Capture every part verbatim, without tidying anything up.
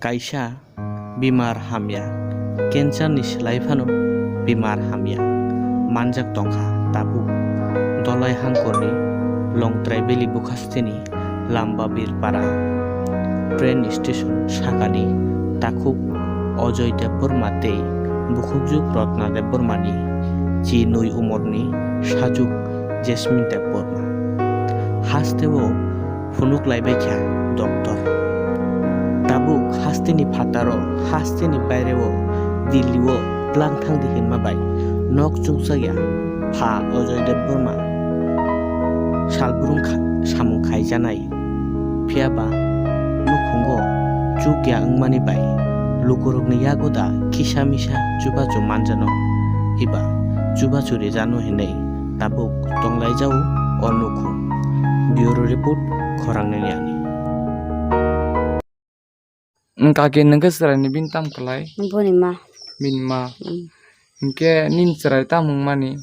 Kaisa bemar hamya, cancer ni slai phano bemar hamya manjak tongkha tabuk Dolai hangkorni Longtrai Valley bukhasteni Lamba Birpara train station sakani takhuk Ajoy Debbarma tei bukhukjuk Ratna Debbarmani chi nwi umorni sajuk Jasmine Debbarma. Hasteo phunuk laibaikha doctor. Tabuk hasteni phataro, hasteni baireo, Delhi-o tlang thangdi hinma bai nok chukjakya pha Ajoy Debbarma salbrung kha-, samung khaijanai. Phiyaba nukhungo chukya wngmani bai lukurokni yago da kisa misa chubachu manjano, eba chubachu rijano hinwi tabuk tonglaijao o nukhung. Bureau report, Khorang Nini Ani. Kaki nwngkhe chwraini bini tam kwlai? Boni ma. Bini ma. Mm. Hinkhe nini chwrai tamo wngmani?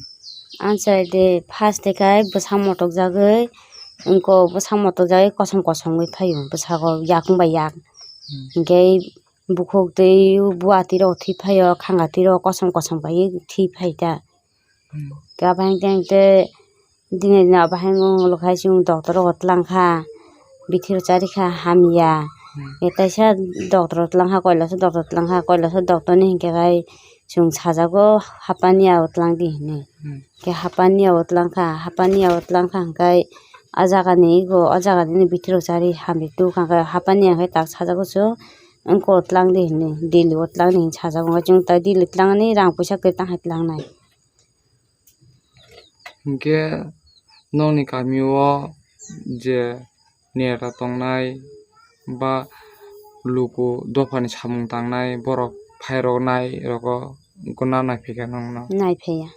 Ang chwrai de first de khai bwsa motokjagwi, wngko bwsa motokjagwi kosom kosom wngwi phaio bwsago yakung bai yak. Hmm. Hinkhe bukhuk tei buatwi rok thwi phaio, khangatwi rok kosom kosom kaiwi thwi phai ta. Hmm. Khe abo hinkhe, hinkhe dine dine abo hai wng ulo khai chwng doctor rogo twlang kha, bithi rok chari kha hamya. Hmm. Khe teisa doctor rok twlang kha, koilaso doctor twlang kha, koilaso doctor ni hinkhe khai chwng sajago hapani abo twlang di hinwi. Hmm. Khe hapani abo twlang kha, hapani abo twlang kha hinkhe a jaga ni ego, a jaga ni bithi rok chari hamya tubukha hinkhe hapani hinkhe tak sajago chwng wngko twlang di hinwi, Delhi o twlang di hinwi sajago hinkhe chwng tai Delhi twlang ni rang puisa kwrwi tang hai twlang nai. Hinkhe nokni kami o je neta tongnai ba luku dophani samung tangnai borok phairoknai rogo guna naiphaikha nokno? Naiphaia.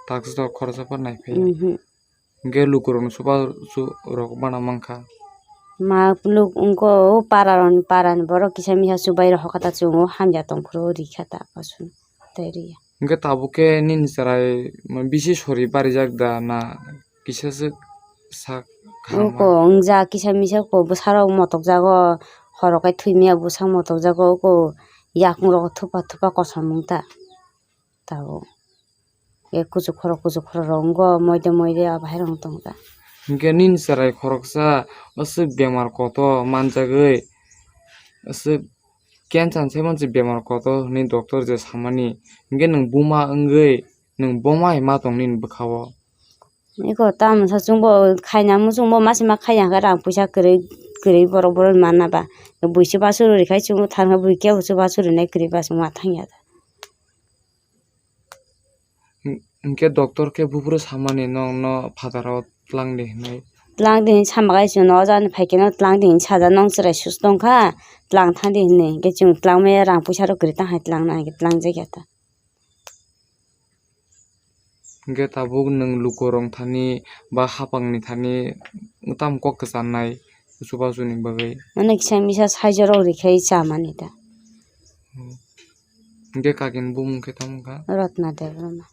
Takswk khoroksa phano naiphaia? Mhm. Hinkhe lukurokno chubachu rok bana mankha? Ma luk wngkha o pararokni, parani borok kisa misa chubai rok hokha ta chwng o hamya tongphuru rikha ta aswk tei riya. Hinkhe tabuk khe nini chwrai bisi sori barijak da na kisa swk sak kaham? Oko wngjak kisa misa ko bwsarok motokjago, khorok kai thwimya bwsa motokjago, oko yakung rok thupha thupha kosom wng ta tabuk. E kuchuk khorok kuchuk khorok rok wngkha moide moide abo hai rok wng tong ta. Hinkhe nini chwrai khoroksa aswk bemar kotor manjagwi aswk cancer se mansi bemar kotor hinwi doctor je samani, hinkhe nwng buma wngwi nwng boma hai ma tong nini bwkha o? Eko tamo sa chwngbo khaina muchungbo masa ma khaiya hinkhe rang puisa kwrwi, kwrwi borok borok manna ba buisu basu rwrwi khai chwngbo thangkhe bui kebo chubasu rwnai kwrwi ba chwngma thangya. Hinkhe doctor khe buphuru samani nokno phataro twlang di hinwi. Twlang di hinwi sama gai chwngno o jagani phaikhe no twlang di hinwi sajak, nong chwrai susu tongkha, twlang thang di hinwi. Hinkhe chwng twlang maya rang puisa rok kwrwi tang hai twlang nai, hinkhe twlang jakya ta. Hinkhe tabuk nwng lukurok thani ba hapangni thani tamo kok kwcharnai chubachu ni bagwi? Mane kisa misa saijo rok rikhe chamani ta. Hmm. Hinkhe kakini bumung khe tamo wngkha? Ratna Debbarma.